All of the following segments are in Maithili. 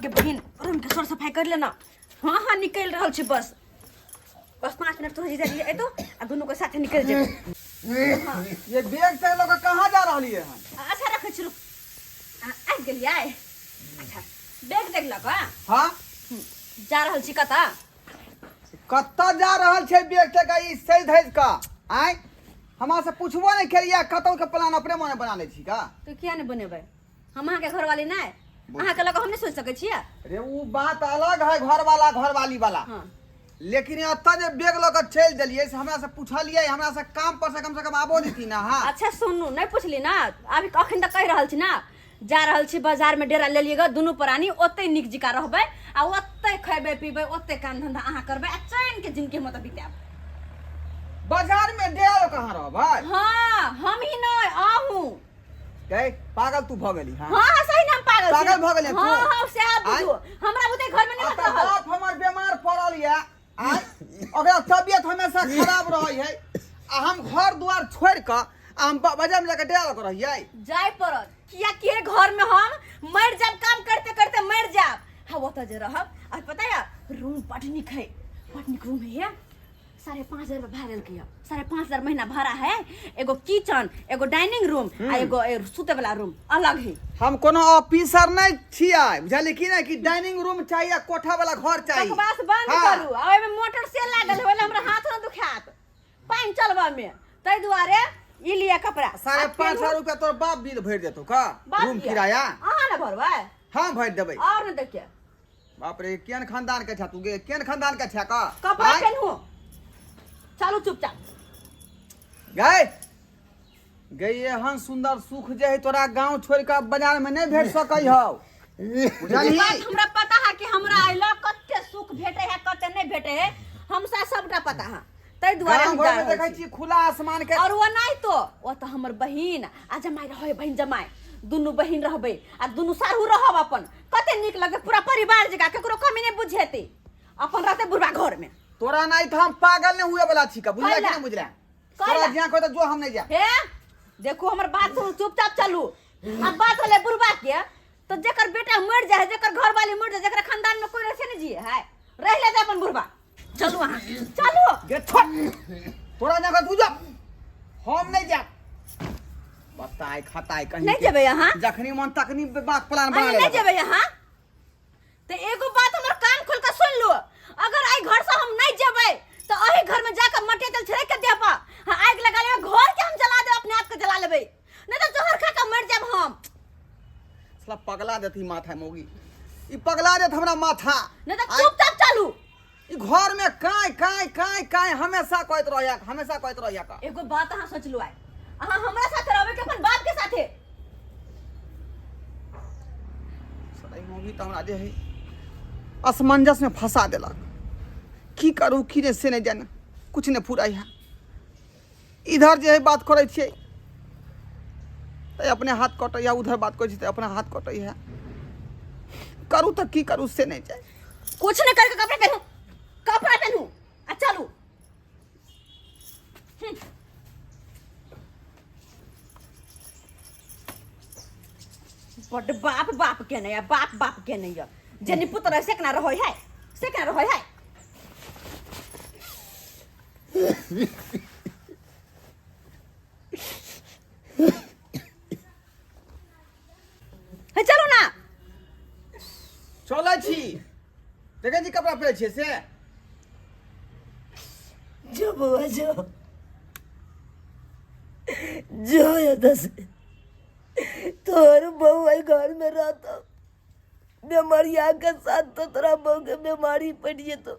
के बहिन रूम के सर सफाई कर लेना। हाँ हाँ निकल रहल छी, बस बस 5 मिनट तोहर जीजा जी एतो आ दुनू के साथे निकल जेबे। ये बैग से लोग कहाँ जा रहली है? अच्छा रखै छी, रुक। आबि गेलियै। अच्छा बैग देख लऽ कऽ। हाँ। जा रहल छी कतऽ? कतऽ जा रहल छै बैग ते का ई सज धज का? आय हमरा से पूछबो नहीं केलियै, कतौ के प्लान अपने मने बना लै छी का? तो किया नहीं बनेबै? हम अहाँके घरवाली नहि, अहाँके लऽ कऽ हम नहि सोचि सकै छियै? रे उ बात अलग है घर वाला घरवाली वाला। हाँ। लेकिन एतऽ जे बैग लऽ कऽ चलि देलियै से हमरा से पूछलियै? हमरा से काम पर से कम से कम आबो देती ना। हाँ। अच्छा सुनू, नहि पुछली ना, अभी अखन तक कहि रहल छी ना, जा रहल छी बाजार में डेरा लेलियै ग दुनू प्राणी, ओतै नीक जिका रहबै आ ओतै खैबै पीबै, ओतै काम धंधा अहाँ करबै आ चैन के जिंदगी हम ओतऽ बितायब। बाजार में डेरा लऽ कहाँ रहबै? हाँ हम ही नहि, अहूँ। गई पागल तू भऽ गेली। हाँ। हाँ हाँ सही नाम पागल छी। पागल भऽ गेली तू? हाँ हाँ सएह बुझू, आँय? हमरा बुते घर में नहीं आ तऽ रहल। बाप हमर बीमार पड़ल यऽ, आँय, ओकरा तबियत हमेशा खराब रहै है आ हम घर दुआर छोड़ि कऽ आ हम बाजार में जाके डेरा लऽ कऽ रहियै? जाय पड़त, किया कि घर में हम मर जाब, काम करते करते मर जाब। हाँ ओतऽ जे रहब आ पता है रूम बड नीक है, बड नीक रूम है। 5,500 रुपया भाड़ा लेलकै है, 5,500 महीना भाड़ा है। एगो किचन, एगो डाइनिंग रूम आ एगो सुते वाला रूम अलग है। हम कोनो ऑफिसर नहीं छियै, बुझलियै की नहि, कि डाइनिंग रूम चाहिए आ कोठा वाला घर चाहिए। बकवास बंद हाँ। करू। आ ओहिमे मोटर से लागल है, ओहिमे हमरा हाथ न दुखात पानि चलबा में, ताहि दुआरे ई लिअ कपड़ा। साढ़े आ पाँच पेन्हू। हजार रुपया तोर बाप बिल भरि देतौ का? बाप रूम किया? किराया अहाँ ने भरबै? हाँ भरि देबै। और ने देखिए। बाप रे, केहन खानदान के छा तू गे? केहन खानदान के छा का? कपड़ा आँय? पेन्हू, चलू चुपचाप। गए गई, एहन सुंदर सुख जे है तोरा गांव छोड़ के बाजार में नहीं भेट सकै हौ, बुझलही? बात हमरा पता है कि हमरा अइला कते सुख भेटे है कते नहीं भेटे है, हमसा सबटा पता है, ताहि दुआरे गांव हम घर जा में रहल देखै छी। छी खुला आसमान के। और वो नहीं तो वो तो हमर बहिन आ जमाई रहे, बहिन जमाई दुनू बहिन रहबै आ दुनू साढ़ू रहब अपन, कते नीक लगतै, पूरा परिवार जकाँ, केकरो कमी नहीं बुझेतै, अपन रहतै बुढ़बा घर में। तोरा नहीं तो हम पागल नहीं हुए वाला छी का, बुझला कि कैला? नहीं बुझला? कैला? तोरा जिया कहता जो, हम नहीं जा। हे देखू, हमर बात सुनू, चुपचाप चलू। अब बात होले बुढ़बा के, तो जेकर बेटा मर जाए, जेकर घर वाली मर जाए, जेकर खानदान में कोई रहे नहीं जिए है, रह ले जाए अपन बुढ़बा। चलू अहाँ, चलू। गे छोड़, तोरा जिया कहता तू जा, हम नहीं जा। बताय खताय कहीं नहीं के। जेबै अहाँ? जखनी मन तखनी बात प्लान बना अहाँ ले। नहीं जेबै अहाँ? तो एगो बात हमर कान खोल के सुन लो, अगर आई घर से हम नहीं जेबै तो अही घर में जाकर मटिया तेल छिड़क के देब, हाँ आग लगा लेबै, घर के हम जला देब, अपने आप के जला लेबै, नहीं तो जहर खा के मर जाब हम। साला पगला देती माथा मोगी, ई पगला देत हमरा माथा। नहीं तो चुपचाप चलू। ई घर में काय काय काय काय हमेशा कहत रहया, हमेशा कहत रहया का। एगो बात अहाँ सोच लो, आइ अहाँ हमरा साथे रहबै कि अपन बाप के साथे? साला ई मौगी तऽ हमरा जे है असमंजस में फंसा देलक, की करू की नहीं से नहीं जाने, कुछ नहीं फुराई है। इधर जे है बात करै छियै तऽ अपने हाथ कटैया, उधर बात करै छियै तऽ अपना हाथ कटैया, करू तऽ की करू से नहीं जाए। कुछ नहीं करके कपड़ा पहनू, कपड़ा पहनू आ चलू। बड बाप बाप के नहीं है, बाप बाप के नहीं है, जे निपुत रहे से केना रहै है, से केना रहै है। हे चलू ना। चलै छी, देखै छी कपड़ा पहिरै छियै से। जो बउआ जो, जो एतऽ से, तोहर बहू एहि घर में रहतो बेमरिया के साथ तो तोरा बहू के बीमारी पड़ जेतो।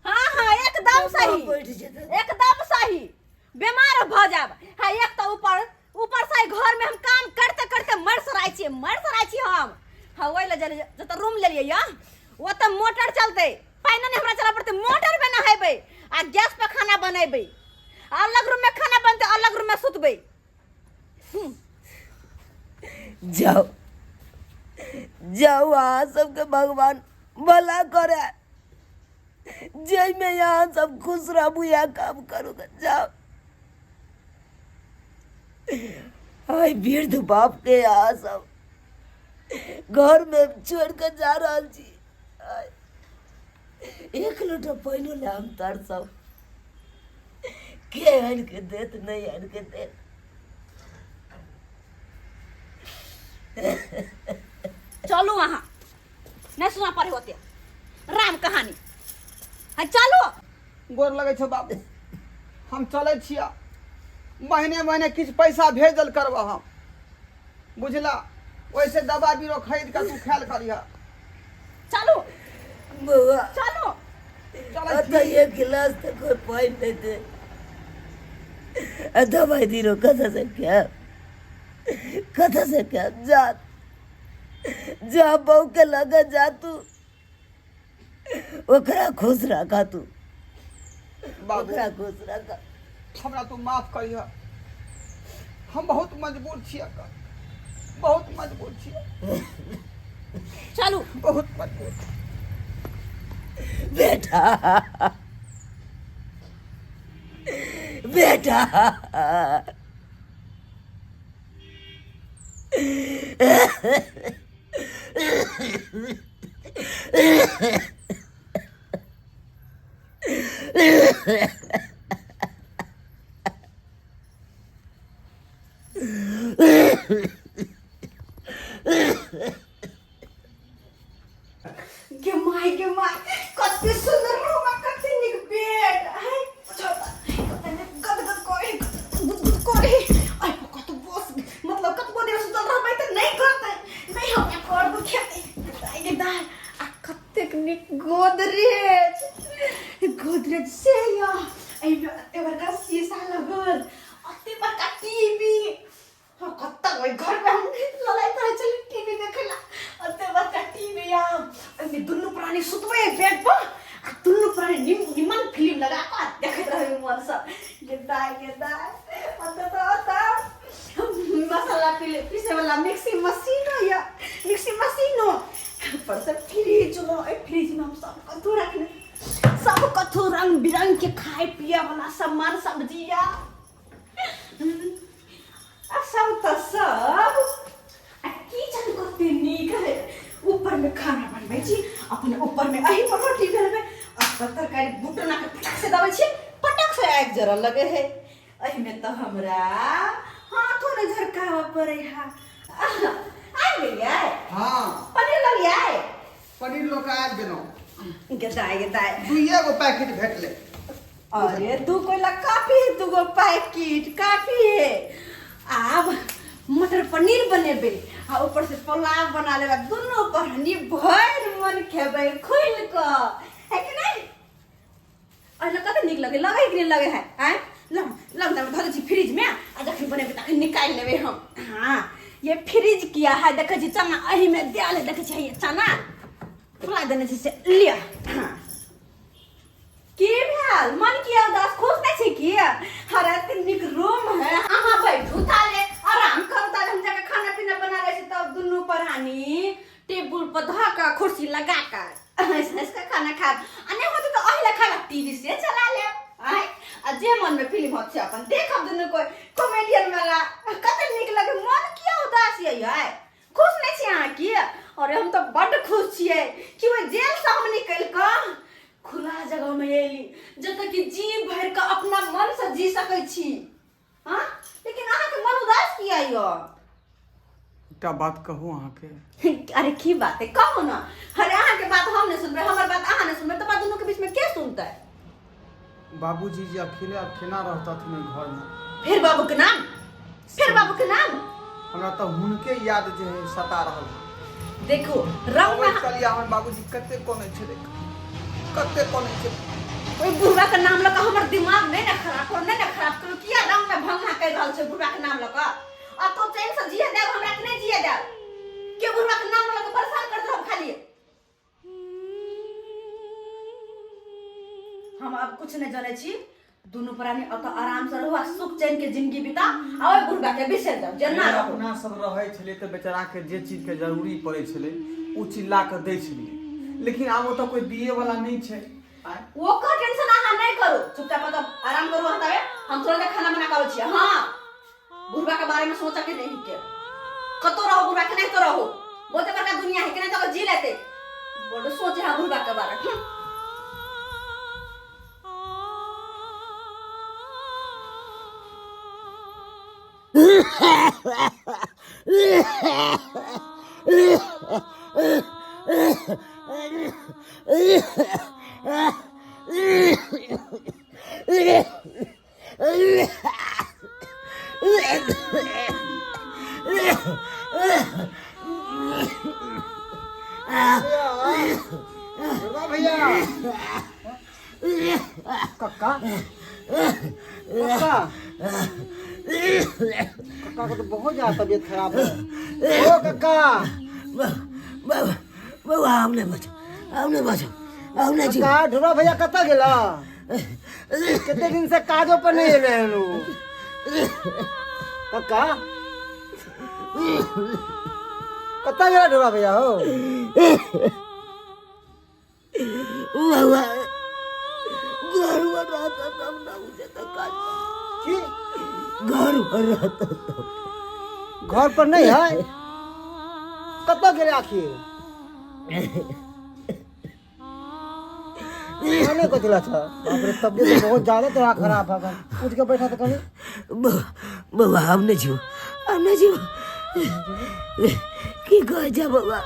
हाँ हाँ एकदम सही, बैठ जेतो। एकदम सही, बीमार भ जाब। हाँ एक तो ऊपर ऊपर से घर में हम काम करते करते मर सराय छियै, मर सराय छियै हम। हाँ ओहि लए जतऽ रूम लेलियै या ओतऽ मोटर चलतै, पानि नहि हमरा चला पड़तै, मोटर पे नहेबै आ गैस पे खाना बनेबै, अलग रूम में खाना बनतै, अलग रूम में सुतबै। जाओ जाओ, अहाँ सबके भगवान भला करे, जाहिमे अहाँ सब खुश रहबू या काम करू। जाओ, आइ वृद्ध बाप के अहाँ सब घरमे छोड़ि कऽ जा रहल छी। एक लोटा पानिओ लए हम तरसब, के आनि कऽ देत, नहि आनि कऽ देत। चलू अहाँ नहि सुना पड़े होते राम कहानी हाँ चलू। गोर लगै छौ बाबू, हम चलै छियै। महीने महीने किछु पैसा भेज देल करबह हम, बुझला? ओहिसे दवा बीरो खरीद कऽ तू खायल करिह। चलू बौआ, चलू। चलै अतऽ छी। एक गिलास तऽ कोइ पानि नहि दे आ दवाइ बीरो कतऽसँ खायब, कतऽसँ खायब? जा जा, बहूके लऽ कऽ जा तू, ओकरा खुश राखा तू। बाबू, ओकरा खुश राखा। हमरा तू माफ करिह, हम बहुत मजबूर छियै, बहुत मजबूर छियै। चलू। बहुत मजबूर। बेटा, बेटा, गे माय, गे माय, कते सुंदर रूम आ कते नीक बेड है। कते नीक गदगद करे, गुदगुद करे। आइ कत बस मतलब कतबो देर सुतल रहबै तऽ नहि करतै, नहि हमरा कर दुखेतै। आइ गे दाय, आ कतेक नीक गोदरेज, गोदरेज से या एहिमे एते बड़का शीशा लगल, एते बड़का टीवी। हाँ, कत्ता ओहि घर में हम ललाइत रहै छली टीवी देखै ला। ओते बड़का टीवी आ ओहिमे दुनू प्राणी सुतबै बेड पर आ दुनू प्राणी निमन फिल्म लगा कऽ देखैत रहबै मन सँ। गे दाय, गे दाय, ओतऽ तऽ ओतऽ मसाला पीसे वाला मिक्सी मशीन या मिक्सी मशीनो, ऊपर से फ्रिज हो। एहि फ्रिज में हम सब कथू रखने, सब कथू रंग बिरंग के खाए पिए वाला सामान, सब्जी या आ सब तऽ सब। आ किचन कते नीक है। ऊपर में खाना बनबै छी अपने, ऊपर में एही पर रोटी बेलबै आ तरकारी बुटना के फटक से दबै छी, पटक से आगि जरऽ लगे है। एहिमे तऽ हमरा हाथो नहि झरकाबऽ पड़े है। आबि गेलियै? हाँ। पनीर ललियै? पनीर लऽ कऽ आबि गेलहुँ। गेदाय, गेदाय। दुइए गो पैकेट भेटलै। अरे दू कोयला काफी है, दूगो पैकेट काफी है। आब मटर पनीर बनेबे आ ऊपर से पुलाव बना लेबे, दुनू परानी भरि मन खेबै खुलि कऽ, है कि नहीं? अरे कते नीक लगे, लगे कि नहीं लगे है? आँय लग लग धऽ दै छी फ्रिज में आ जखन बनेबै तखन निकालि लेबै हम। हाँ, ये फ्रिज किया है? देखै छी चना एही में देल है, देखै छी ये चना फुला देने छी से लिअ। हाँ, की भेल? मन किया उदास? खुश नहीं छी की? हर एते नीक रूम है, अहाँ बैठू ताले, आराम करू ताले, हम जाके खाना पीना बना लै छी। तब दुनू परानी टेबुल पर धऽ कऽ कुर्सी लगा कऽ हँसि हँसि कऽ खाना खायब आ नहि होतै तऽ अहि लए खाना टीवी से चला लेब। आँय, आ जे मनमे फिल्म होत से अपन देखब दुनू कोइ कॉमेडियन वाला, कते नीक लगे। मन किया उदास यै? आइ खुश नहि छी अहाँ की? अरे हम तऽ बड्ड खुश छियै कि ओहि जेलसँ हम निकलि कऽ खुला जगहमे एली, जतऽ कि जी भरि कऽ अपना मनसँ जी सकै छी। हाँ, लेकिन अहाँके मन उदास किया यऽ? एकटा बात कहू अहाँके? अरे की बात है, कहू ना। अरे अहाँके बात हम नहि सुनबै, हमर बात अहाँ नहि सुनबै, तऽ बात दुनूके बीचमे के सुनतै? बाबूजी जे अकेले आब केना रहतथिन ओहि घरमे? फिर बाबूके नाम, फिर बाबूके नाम। हमरा तऽ हुनके याद जे है सता रहल है। देखू रंग में अबैत कहलियै हमर बाबूजी कते कनै छलै, कते कनै छलै। ओहि बुढ़वा के नाम लऽ कऽ हमर दिमाग नहि ने खराब करू, नहि ने खराब करू। किया रंग में भंगा करि रहल छै बुढ़वा के नाम लऽ कऽ? आ तो चैन से जिए देब हमरा कि नहि जिए देब? के बुढ़वा के नाम लऽ कऽ परेशान करैत रहब खाली? हम आब कुछ नहि जानै छी। दुनू प्राणी ओतऽ आराम से रहू आ सुख चैन के जिंदगी बिता आ ओहि बुढ़वा के बिसरि जाउ, जेना रहू। अपना सब रहै छलै तऽ बेचाराके जे चीजके जरूरी पड़ै छलै ओ चीज ला कऽ दै छलियै, लेकिन आब ओतऽ कोइ दिएवला नहि छै। आँय? ओकर टेंशन अहाँ नहि करू, चुपचाप ओतऽ आराम करू अहाँ तबे, हम तुरंत खाना बना कऽ आबै छियै। हाँ, बुढ़वा के बारे में सोचऽ के नहीं के, कतौ रहो बुढ़वा के नहीं तो रहो। बहुते बड़का दुनिया है केना तो जी लेते बड़ सोचे है बुढ़बा के बारे। दुर्गा भैया, कक्का, कक्का, कक्का को तो बहुत ज्यादा तबीयत खराब है। ओ कक्का, बउआ, हम नहि बचब, हम नहि बचब, हम नहि जीब। कक्का, ढोरा भैया कतऽ गेला? कते दिन से काजो पर नहीं एले हन उ। कक्का, कतऽ गेला ढोरा भैया हो? बउआ, घर पर रहता तब ना उसे तो काज की घर पर रहता तब। घर पर नहीं है? कतऽ गेले आखिर? खाने कथी ला छ? बाप रे, तबियत तो बहुत ज्यादा तोरा खराब है। उठ के बैठा तो कनी। बउआ, बउआ, हम नहि जीब, हम नहि जीब। की कहै छै बउआ,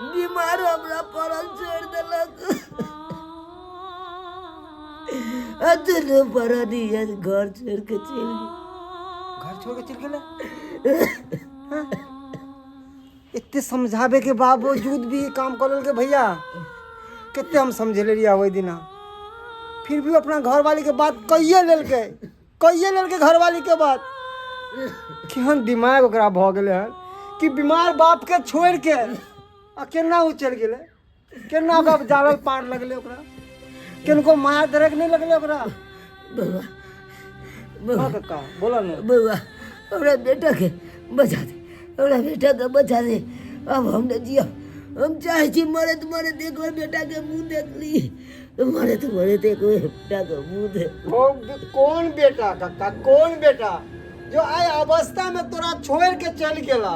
बीमार हमरा पड़ल छोड़ि देलक आ दुनू परानी घर छोड़ि के चलि गेल। घर छोड़ के चल गेलै? हाँ? एते समझाबे के बावजूद भी ई काम कर लेलकै भैया। कते हम समझेले रहियै ओहि दिना, फिर भी अपना घरवाली के बात कहिए लेलकै, कहिए लेलकै घरवाली के बात। केहन दिमाग ओकरा भऽ गेलै हन कि बीमार बाप के छोड़ि के आ केना ओ चलि गेलै? केना ओकरा जालल पार लगलै? ओकरा किनको माया दरक नहि लगलै ओकरा? बउआ, बउआ। हाँ कक्का, बोला ने। बउआ, हमरा बेटा के बचा दे, हमरा बेटा के बचा दे। अब हम नहीं जियब। हम चाहे छी मरैत मरैत एक बेर बेटा के मुँह देख ली, मरैत मरैत एक बेर बेटा के मुँह देख। कौन बेटा कक्का, कौन बेटा जो आइ अवस्था में तोरा छोड़ के चल गेला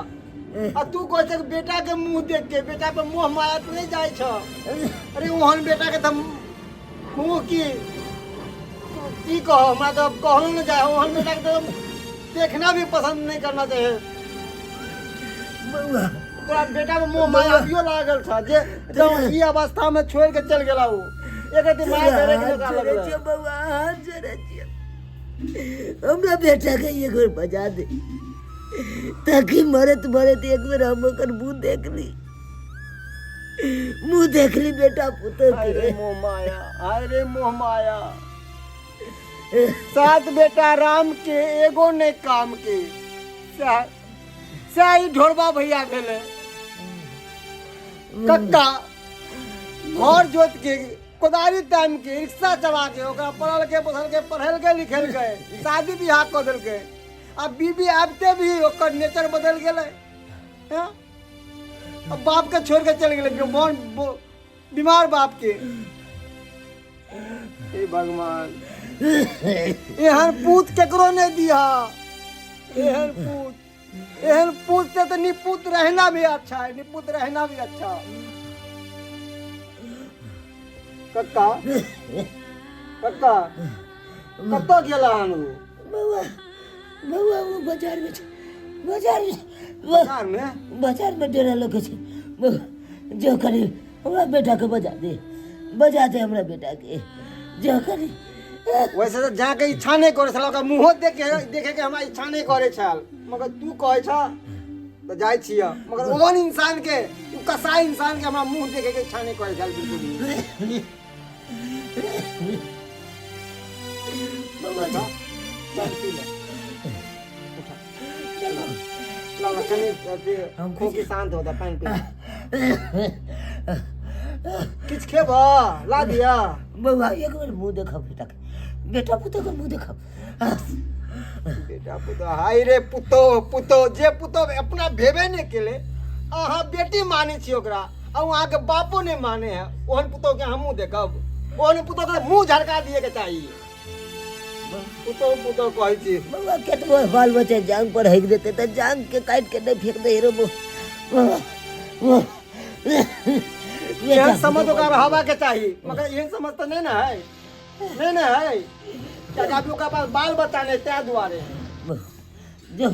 आ तू कहै छ बेटा के मुंह देख के? बेटा पे मोह माया तो नहीं जाइ छ? अरे, ओहन बेटा के तऽ मुंह की की कहो, हमरा तऽ कहलो नहीं जाए। ओहन बेटा के तो देखना भी पसंद नहीं करना चाहिए। बउआ, तोरा बेटा में मोह माया अभियो लागल छ जे एकदम ई अवस्था में छोड़ के चल गेला उ? एक रति माया धरे के हाथ ओकरा जोड़ै लगलै। छियौ बउआ, हाथ जोड़ै छियौ, हमरा बेटा के एक बेर बजा दे ताकि मरत मरत एक बेर हम ओकर मुंह देख ली, मुंह देख ली बेटा पुतोह हाय रे के। मोह माया, हाय रे मोह माया। सात बेटा राम के, एगो ने काम के, सएह सएह ई ढोरबा भैया भेलै। कक्का, घर जोत के, कोदारी तामि के, रिक्शा चला के ओकरा पढ़ल के पोसल के, पढ़ेलकै लिखेलकै, शादी बियाह कऽ देलकै आ बीबी आबिते भी ओकर नेचर बदलि गेलै। हैं? आ बाप के छोड़ के चलि गेलै मोन बीमार बाप के। हे भगवान, एहन पूत केकरो नहि दिहा। एहन पूत, एहन पूत से तो निपूत रहना भी अच्छा है, निपूत रहना भी अच्छा। कक्का, कक्का, कतऽ गेला हन उ? बउआ, बउआ, ओ बाजार में छै, बाजार में। बाजार में? बाजार में डेरा लगे छै। बउआ, जो करी हमरा बेटा के बजा दे, बजा दे हमरा बेटा के, जो करी। वैसे तऽ जाके इच्छा नहि करै छल, ओकरा मुँहो देखे देखे के हमरा इच्छा नहि करै छल, मगर तू कहै छ तऽ जाइ छियै। मगर ओहन इंसान के, उ कसाई इंसान के हमरा मुँह देखे के इच्छा नहि करै छल बिल्कुल भी। बउआ, जो। चल, पी ले, उठा ला ला, कनी अथी खोखी शांत होता, पानि पी। किछु खेबह? ला दिया? बउआ, एक बेर मुँह देखब बेटा के, बेटा पुतोह के मुँह देखब। बेटा पुतोह, हाय रे पुतोह, पुतोह जे पुतोह अपना भेबे नहि केलै। अहाँ बेटी मानै छी ओकरा आ ओ अहाँके बापो नहि माने है। ओहन पुतोह के हमहूँ देखब? ओहन पुतोह के मुँह झरका दिए के चाही। पुतहु पुतहु कहै छी। बौआ केतबो बाल बच्चा जांग पर हगि देतै तऽ जांग के काटि के नहि फेंक दे रे बौआ। एहन समझ ओकरा रहबा के चाही, मगर एहन समझ तऽ नहि ने है, नहि ने है, कियाकि अभी ओकरा पास बाल बच्चा नहि, ताहि दुआरे। जो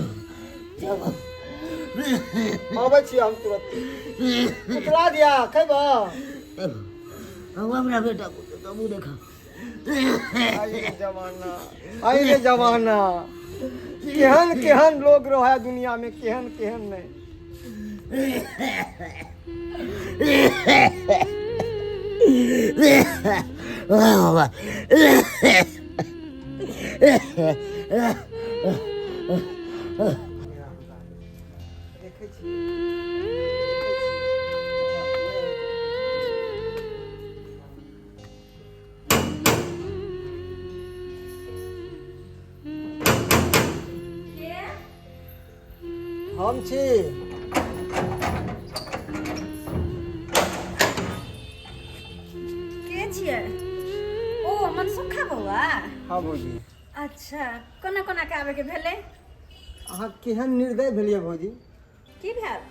जो। अबै छी हम तुरंत। उतरा दिया खेबऽ। हमरा बेटा पुतहु मुँह देखा। आई रे जमाना, आई रे जमाना, केहन केहन लोग रहे दुनिया में, केहन केहन नहीं। देखै छी। हम छी। के छियै? ओ मनसुखा बौआ? हाँ भौजी। अच्छा, कोना कोना के आबे के भेलै? अहाँ केहन निर्दय भेलियै भौजी। की भेल?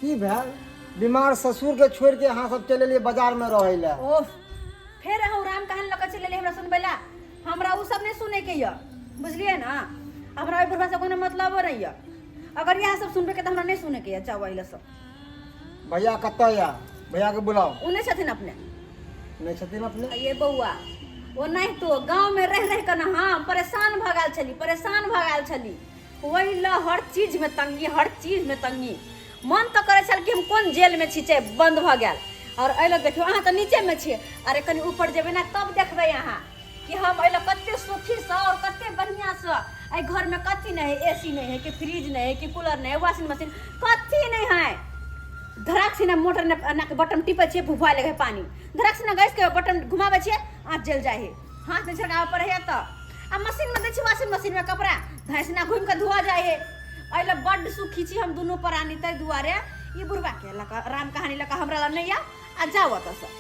की भेल, बीमार ससुर के छोड़ के अहाँ सब चलि एलियै बाजार में रहै लए। ओह, फेर अहूँ राम कहानी लऽ कऽ चलि एलियै हमरा सुनबै लए। हमरा ओ सब नहि सुनैके यऽ, बुझलियै ने? हमरा ओहि बुढ़बा से कोनो मतलबो नहि यऽ। अगर इएह सब सुनबै के तऽ हमरा नहि सुनैके यऽ। जाउ एहि सब। भैया कतऽ यऽ? भैया के बुलाउ। ओ नहि छथिन अपने। नहि छथिन अपने? ये बौआ, ओ नहि तो गाँव में रह रह के ना हम परेशान भऽ गेल छली, परेशान भऽ गेल छली। ओहि लए हर चीज में तंगी, हर चीज में तंगी। मन तऽ करै छल कि हम कोन जेल में छी, चाहे बंद भऽ गेल। और एहि लए देखियौ, अहाँ तऽ नीचे में छियै, अरे कनि ऊपर जेबै ने तब देखबै अहाँ कि हम एहि लए कते सुखीसँ और कते बढ़िआँसँ। एहि घरमे कथी नहि है? ए सी नहि है कि फ्रिज नहि है कि कूलर नहि है, वॉशिंग मशीन, कथी नहि है। धड़ाक से मोटर ने एना के बटन टिपै छियै, भुभुआ लगे है पानी। धड़ाक से गैस के बटन घुमाबै छियै, आँच जल जाइ है, हाथ नहि छड़काबऽ पड़ै है। तऽ आ मशीन में दै छियै, वॉशिंग मशीन में कपड़ा धैसना घुमि कऽ धोआ जाइ है। एहि लए बड्ड सुखी छी हम दुनू प्राणी। ताहि दुआरे ई बुढ़बा के लऽ कऽ राम कहानी लऽ कऽ हमरा लग नहि आउ आ जाउ ओतऽसँ।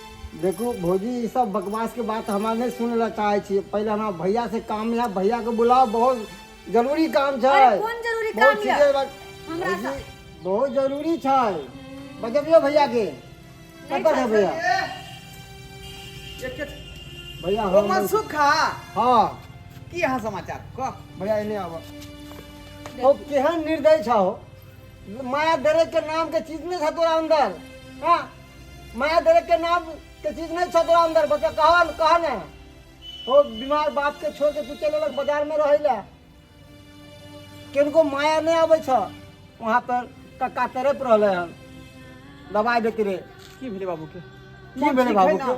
देखू भौजी, ई सब बकवास के बात हमरा नहि सुनै लए चाहै छी। पहिले हमरा भैया से काम यऽ, भैया के बुलाउ, बहुत जरूरी काम छै। अरे कोन जरूरी बहुत काम यऽ? सीरियस बात। हमरा भौजी, बहुत जरूरी छै, बजबियौ भैया के। नहि। कतऽ छै भैया? भैया ओ हम मनसुखा। हाँ। की अहाँ समाचार कह? भैया एने आब। ओ केहन निर्दय छौ, माया दरे के नाम के चीज नहीं था तोरा अंदर। हाँ, माया दरे के नाम के चीज नहीं था तोरा अंदर। बच्चा कह कह ने, ओ बीमार बाप के छोड़ के तू चल अलग बाजार में रहे ला। किनको माया नहीं आबै छ। वहाँ पर कक्का तड़प रहले हन दवाई देती रे। की भेलै बाबू के? की भेलै बाबू के?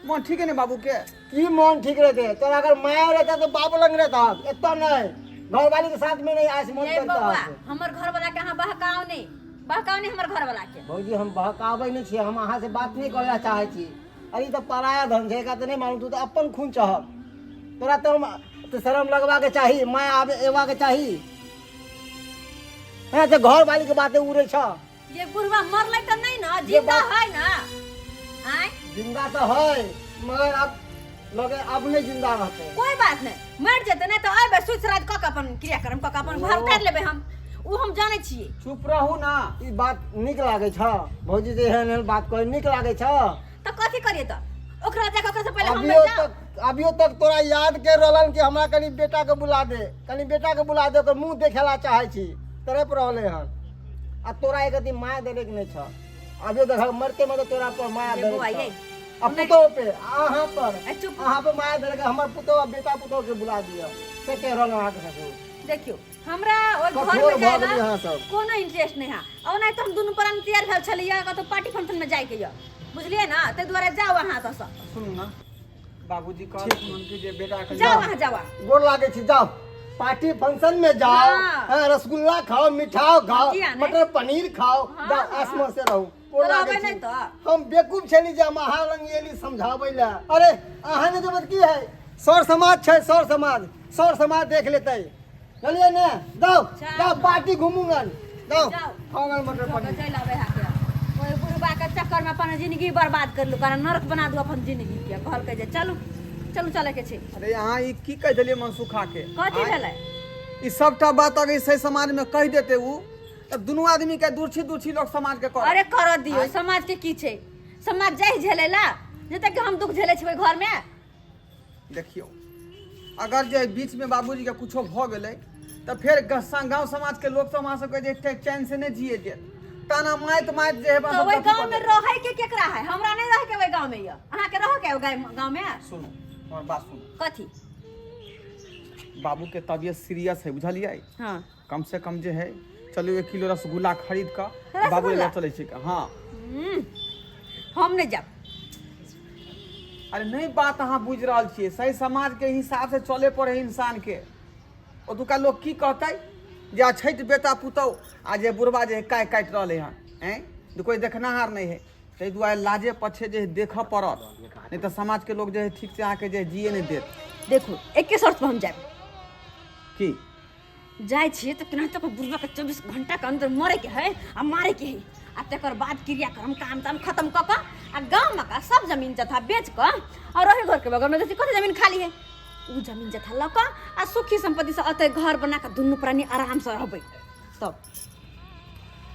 मन ठीक है ने बाबू के? की मन ठीक रहते? तोरा अगर माया रहता तो बाबू लंग रहता, एतऽ नहीं, घरवाली के साथ में नहीं आस मन ये करता। बौआ, हमर घर वाला के अहाँ बहकाओ नहीं, बहकाओ नहीं हमर घर वाला के। भौजी, हम बहकाबै नहीं छियै, हम अहाँ से बात नहीं करे चाहै छी। अरे ई तऽ पराया धन छै, एकरा तऽ नहीं मालूम। तू तऽ अपन खून चहब, तोरा तऽ हम तऽ शरम लगवा के चाही, माया आबे एवा के चाही। हैं तऽ घरवाली के बाते उड़ै छ। ये बुढ़वा मरलै तऽ नहीं ना, जिंदा है ना? आय जिंदा तऽ है, मगर अब लगे अब नहीं जिंदा रहते। कोई बात नहीं, मर जेतै नहीं तऽ अयबै, सुति राति कऽ के अपन क्रियाक्रम कऽ के अपन घर उतारि लेबै हम, ओ हम जानै छियै। चुप रहू ना। ई बात नीक लागै छ भौजी? जे एहन एहन बात कहै नीक लागै छ? तऽ कथी करियै तऽ? ओकरा जाके ओकरा से पहिले हम अभियो मरि जाउ। तक, अभियो तक तोरा याद के रहलन कि हमरा कनि बेटा के बुला दे, कनि बेटा के बुला दे, ओकर मुंह देखेला चाहै छी। तड़प रहले हन आ तोरा एक अथी माया देले के नहीं छ। अभियो देख, मरते मरते तोरा पर माया ये देले बौआ, छ। ये। आ पुतोह पे, अहाँ पर, ए, चुप। अहाँ पर माया देले के हमर पुतोह आ बेटा पुतोह के बुला दिअ, से कह रहल अहाँके ससुर। देखियौ, हमरा ओहि घर कठोर में जाय भऽ गेलियै ला अहाँ सब। कोनो इंटरेस्ट नहीं है। और नहीं तो हम दुनू प्राणी तैयार भेल छलियै कतौ पार्टी फंक्शन में जाय के यऽ, बुझलियै ना? ताहि दुआरे जाउ अहाँ एतऽ सँ। सुनू ना, बाबूजी कहलखिन कि जे बेटा के जाउ अहाँ, जाउ। गोर लागै छी, जाओ पार्टी फंक्शन में जाओ। हाँ। हाँ, रसगुल्ला खाओ, मिठाई खाओ, किया नहीं? मटर पनीर खाओ। हाँ, जाओ। हाँ। आसमा से रहू। गोर तो लागै रहबै छी। नहि तऽ? हम बेवकूफ छली जे हम अहाँ लग एली समझाबै लए। अरे अहाँ नहि जेबै तऽ की है, सर समाज छै, सर समाज, सर समाज देख लेतै, बुझलियै ने? जाओ। जाओ। जाओ पार्टी घूमू गन, जाओ। जाओ। खाओ गन मटर पनीर। चलि आबै है के ओहि बुढ़बा के चक्कर में अपन जिंदगी बर्बाद कर लू, कारण नरक बना दू अपन जिंदगी के। कहलकै जे चलू। चलू चले के छै। अरे अहाँ ई की कहि देलियै मनसुखा के? कथी आँय? भेलै? ई सबटा बात अगर सही समाज में कहि देते उ तऽ दुनू आदमी के दुर्छी दुर्छी लोग समाज के करत। अरे करऽ दियौ, समाज के की छै? समाज जाइ झेलै ला जते कि हम दुख झेलै छी ओहि घर में। देखियौ, अगर जे बीच में बाबूजी के कुछो भऽ गेलै तऽ फेर गाँव समाज के लोग सब हमरा सबके जे चैन से नहि जिए देत, ताना माइत माइत जे है तऽ ओहि गाँव में रहै के केकरा है? हमरा नहि रहै के ओहि गाँव में। यऽ अहाँ के रहऽ के ओहि गाँव में? सुनू हमर बात सुनू। कथी? बाबू के तबियत सीरियस है, बुझलियै? हाँ। कम से कम जे है चलू 1 किलो रसगुल्ला खरीद कऽ बाबू लग चलै छी। हाँ। हम नहि जायब। अरे नहीं, बात अहाँ बुझि रहल छियै, सही समाज के हिसाब से चले पड़े इंसान के। ओतुका लोग की कहतै जे अछैत बेटा पुतहु आ जे बुढ़बा जे काटि काटि रहलै हन, ऐं जे कोइ देखनाहार नहि है। ताहि दुआरे लाजे पछे जे देखऽ पड़त, नहि तऽ समाज के लोग जे है ठीक से अहाँके जे जिए नहि देत। देखू, एके शर्त पर हम जायब। की? जाइ छियै तऽ केनाहितो कऽ बुढ़बा के 24 घंटा के अंदर मरे के है आ मारे के है, आ तकर बाद क्रियाक्रम काम ताम खत्म कऽ कऽ आ गाँव में का सब जमीन जथा बेच कऽ और ओही घर के बगल में देखी कते जमीन खाली है, उ जमीन जथा लऽ कऽ आ सुखी संपत्ति से अतै घर बना कऽ दुनू प्राणी आराम से रहबै। तब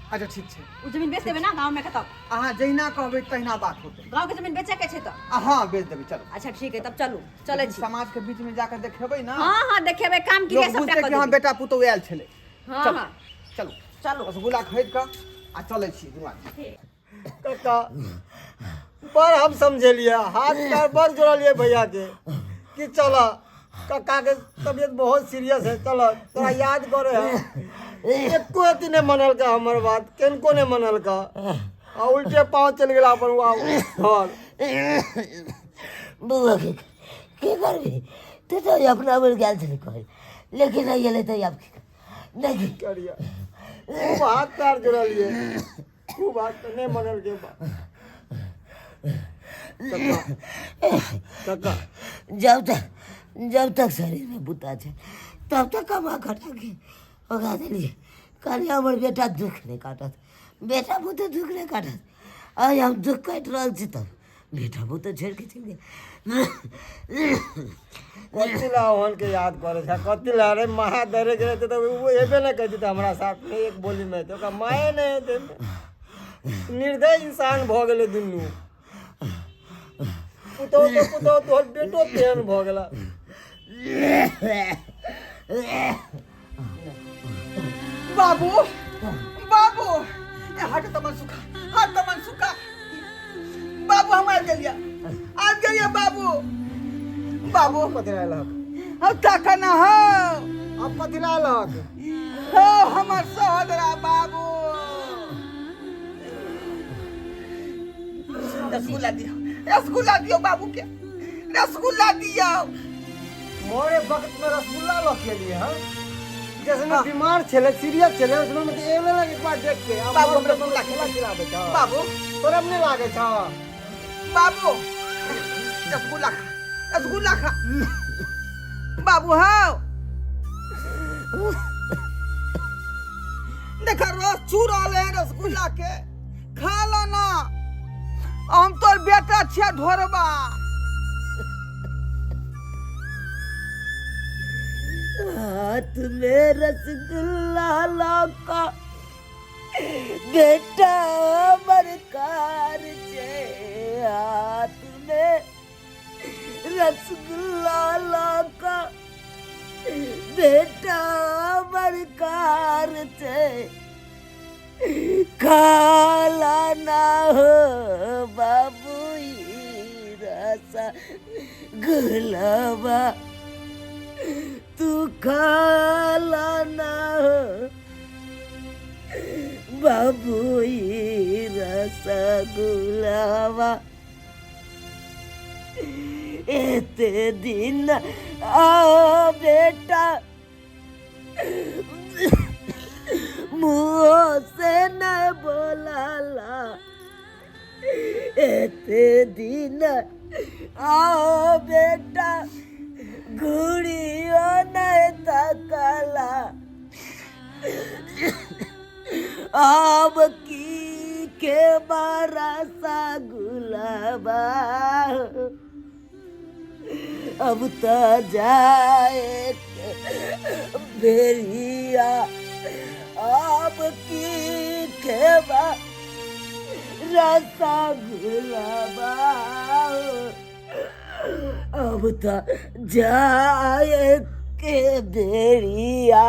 अच्छा ठीक छै, उ जमीन बेच देबै ना गाँव में के? तब अहाँ जहिना कहबै तहिना बात होतै। गाँव के जमीन बेचे के छै तऽ? हाँ, बेच देबै, चलू। अच्छा ठीक है, तब चलू, चलै छी। समाज के बीच में जाके देखेबै ना। हाँ हाँ, देखेबै काम क्रिया लोग सबटा बुझतै कऽ कि हाँ देबै। बेटा पुतहु आयल छलै। हाँ। चलू। हाँ। चलू। चलू। रसगुल्ला खरीद कऽ आ चलै छी दुनू आदमी। काका, बड़ हम समझेलिए, हाथ पैर बड़ जोड़लिए भैया के कि चल, काका के तबियत बहुत सीरियस है, चल, तोरा याद करे है। एको अथी नहीं मनलका हमर बात, किनको नहीं मनलका आ उल्टे पाँव चल गेला अपन घर। बौआ के की करबी तू? तऽ अपना मर गेल छलै कहै, लेकिन नहि गेलै तऽ आब की नहीं करिया? खूब हाथ पैर जोड़लिए, खूब हाथ पैर, नहीं मनल के बात। काका, काका। जब तक शरीर में बुता छै तब तक कमा खटा के ओकरा देलियै। कहलियै हमर बेटा दुख नहि काटत, बेटा पुतहु दुख नहि काटत। आइ हम दुख काटि रहल छी तब बेटा पुतहु छोड़ि कऽ चलि गेल। कथी ला ओहन के याद करे छै? कथी ला रे? माया डरे के रहते तऽ ओ एबे नहि करती तऽ हमरा साथ में एक बोली में तऽ ओकरा माये नहि हेतै। निर्दय इंसान भऽ गेलै दुनू, पुतहु तऽ पुतहु, तोहर बेटो तेहन भऽ गेला। बाबू, बाबू, ए हट त मनसुखा, हट त मनसुखा। बाबू, हम आबि गेलियै, आबि गेलियै बाबू, बाबू। कथी ला एलहक? हम तखन हो। अब कथी ला एलहक? हो हमर सहोदरा बाबू, रसगुल्ला दियौ, रसगुल्ला दियौ बाबू के, रसगुल्ला दियौ। मोरे वक्त में रसगुल्ला लऽ के लिए हाँ, जैसे मैं बीमार छले, सीरियस छले, उसमें में एले लग एक बार देख के। अब बाबू, मोर रसगुल्ला खिला खिलाबे छ। बाबू। तोरा नहीं लागे छ? बाबू, रसगुल्ला खा, रसगुल्ला खा बाबू। हाँ, देखा रस चू रहल है रसगुल्ला के, खा लो ना। हम तोर बेटा छिया ढोरबा। हाथ में रसगुल्ला लौका बेटा हमर कार छै, हाथ में रसगुल्ला लौका बेटा हमर कार छै, काला ना हो बाबू ई रसा गुलाबा, तू काला ना हो बाबू ई रसा गुलाबा। एते दिन आ बेटा मुँह से न बोलाला, एते दिन आओ बेटा घुड़ियो नहीं तकला, अब की के बारसा गुलाबा। अब तऽ जाए बेरिया, अब की खेबा रसगुल्ला, अब तऽ जाए के बेरिया।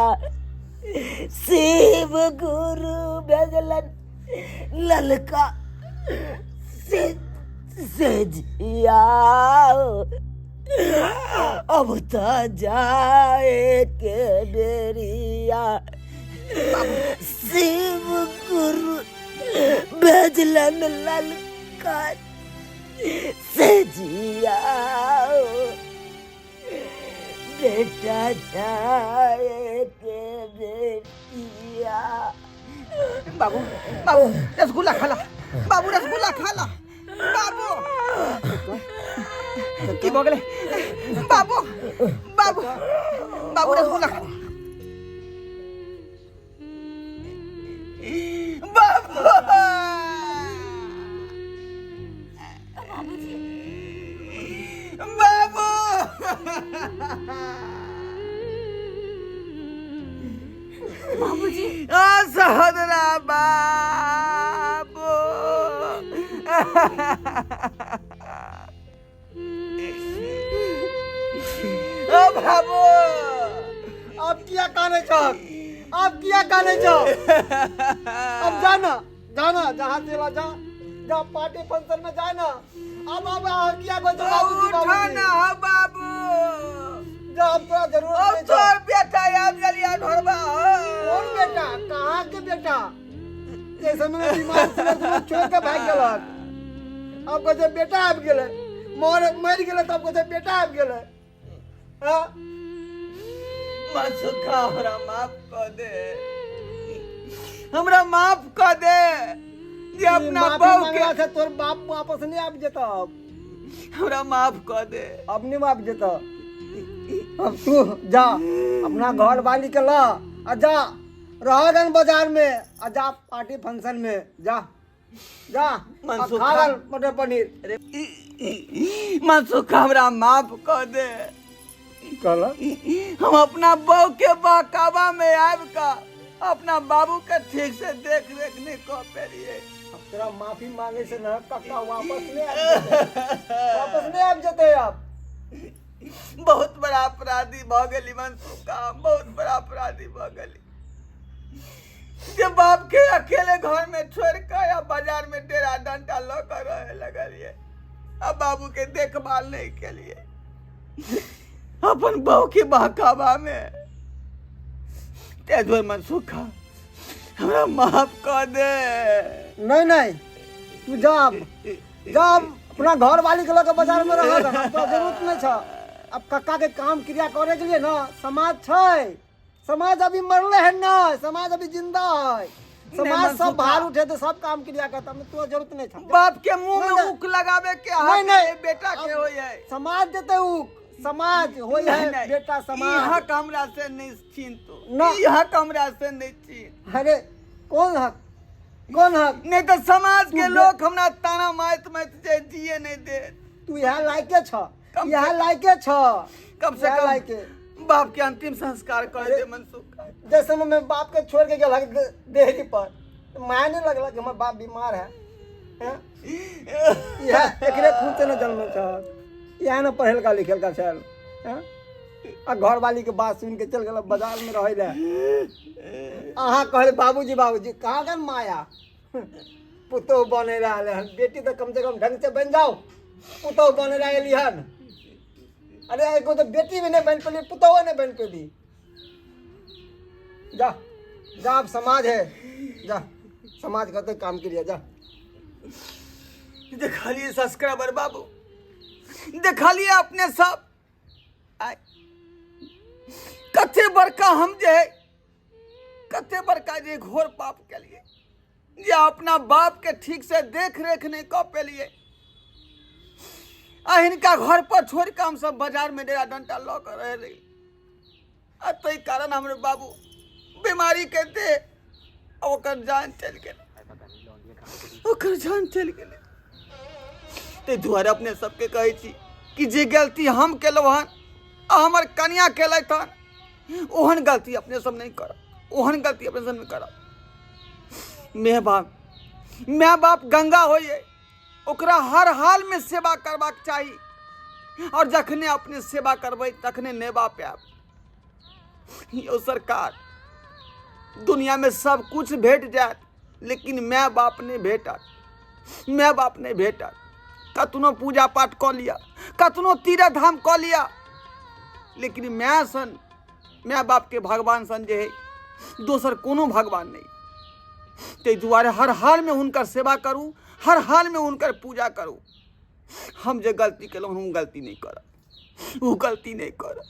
शिव गुरु भेजलन ललका से से जिया, अब तऽ जाए के बेरिया। शिव गुरु भेजलन ललका से जिया, बेटा जाए के बेटिया। बाबू, बाबू, रसगुल्ला खाला। बाबू, रसगुल्ला खाला। बाबू, की भऽ गेलै? बाबू, बाबू, बाबू, रसगुल्ला खा। बाबू, बाबू, बाबूजी। आ सहोदरा, बाबू, ओ बाबू। अब किया काने छौ? अब किया काने छौ? अब जाना, जाना, जहाँ चला जा, जा पार्टी फंक्शन में जाना। अब अब किया कहै छौ बाबूजी? उठा बाबूजी ना हो बाबू। जा, अब तोरा जरूरत अब नहीं छौ। तोर बेटा आबि गेलिया ढोरबा हो। कौन बेटा? कहाँ के बेटा? जैसे में बीमार छलै तऽ छोड़ के भागि गेलक। अब कहै छै बेटा आबि गेलै। मर मरि गेलै तब कहै छै बेटा आबि गेलै। हाँ? मनसुखा, हमरा माफ कऽ दे, हमरा माफ कऽ दे जे अपना माफी बहू के मांगला से तोर बाप वापस नहीं आबि जेतौ अब। हमरा माफ कऽ दे। अब नहीं आबि जेतौ। अब तू जा, अपना घर वाली के ल आ जा रहगन बाजार में, आ जा पार्टी फंक्शन में, जा जा आ मनसुख खा गल मटर पनीर। मनसुख, हमरा माफ कऽ दे। कहला हम अपना बहू के बहकावा में आबि कऽ अपना बाबू के ठीक से देख रेख नहीं कऽ पेलिए। अब तोरा माफी मांगे से ना कक्का वापस नहीं आबि जेतै, वापस नहीं आबि जेतै अब। बहुत बड़ा अपराधी भऽ गेली मनसुखा, बहुत बड़ा अपराधी भऽ गेली जे बाप के अकेले घर में छोड़ कऽ आ बाजार में डेरा डंटा लऽ कऽ रहे लगलिए आ बाबू के देखभाल नहीं केलिए अपन बहू के बहकावा में। ते दुआरे मनसुखा, हमरा माफ कऽ दे। नहीं नहीं, तू जा अब, जा अब अपना घर वाली के लऽ के बाजार में रह, अब तोरा जरूरत नहीं छ। अब कक्का के काम क्रिया करे के लिए ना समाज छै। समाज अभी मरले है ना, समाज अभी जिंदा है। समाज सब मनसुखा। बाहर उठे तो सब काम क्रिया करता, तोरा जरूरत नहीं छ। बाप के मुंह नहीं, में नहीं। ऊख लगावे के नहीं, हक नहीं। बेटा के अब होय है। समाज देते ऊख, समाज होय नहीं, है। नहीं। बेटा ई समाज हक हमरा से नहीं छीन तू। ना। ई हक हमरा से नहीं छीन। अरे कौन हक? कौन हक? नहीं तो समाज के तू लोग हमरा ताना मारत मारत जे जिए नहीं दे। तू यहाँ लायके छ, कम से यहाँ लायके छ। कम से यहाँ कम लायके। बाप के अंतिम संस्कार कर अरे। दे मनसुख। जैसे में बाप के छोड़ के गेल देहरी पर, तो माया नहीं लगला कि हमर बाप बीमार है, हैं? इएह एकरे खून से न जन्मल छ, इएह न पढ़ेलका लिखेलका छल, हैं? आ घरवाली के बात सुन के चल गेल बाजार में रहे ले। अहाँ कहले बाबूजी बाबूजी, कहाँ गन माया? पुतोह बने रहल हन, बेटी तो कम से कम ढंग से बन जाओ, पुतोह बने रहली हन। अरे एगो तो बेटी भी नहीं बन पेली, पुतोहो नहीं बन पेली। जा जा, अब समाज है, जा समाज कहते काम के लिए जा। देखलिए सब्सक्राइबर बाबू, देखलिए अपने सब आय कते बड़का हम जे है, कते बड़का जे घोर पाप के लिए जे अपना बाप के ठीक से देख रेख नहीं कऽ पेलिए आ हिनका घर पर छोड़ के हम सब बाजार में डेरा डंटा लऽ कऽ रहे रही आ ताहि कारण हमरे बाबू बीमारी के दे आ ओकर जान चलि गेलै, ओकर जान चलि गेलै। ताहि दुआरे अपने सबके कहै छी कि जे गलती हम केलहुँ हन आ हमर कनिया केलथि हन, ओहन गलती अपने सब नहि करब, ओहन गलती अपने सब नहि करब। माय बाप, माय बाप गंगा होइए, ओकरा हर हाल में सेवा करबाक चाही, और जखने अपने सेवा करबै तखने नेबा पायब। यौ सरकार, दुनिया में सब कुछ भेट जायत लेकिन माय बाप नहि भेटत, माय बाप नहि भेटत। कतनो पूजा पाठ कऽ लिअ, कतनो तीर्थ धाम कऽ लिअ, लेकिन माय सन, माय बापके भगवान सन जे है दोसर कोनो भगवान नहि। ताहि दुआरे हर हालमे हुनकर सेवा करू, हर हालमे हुनकर पूजा करू। हम जे गलती केलहुँ हम गलती नहि करब, ओ गलती नहि करब।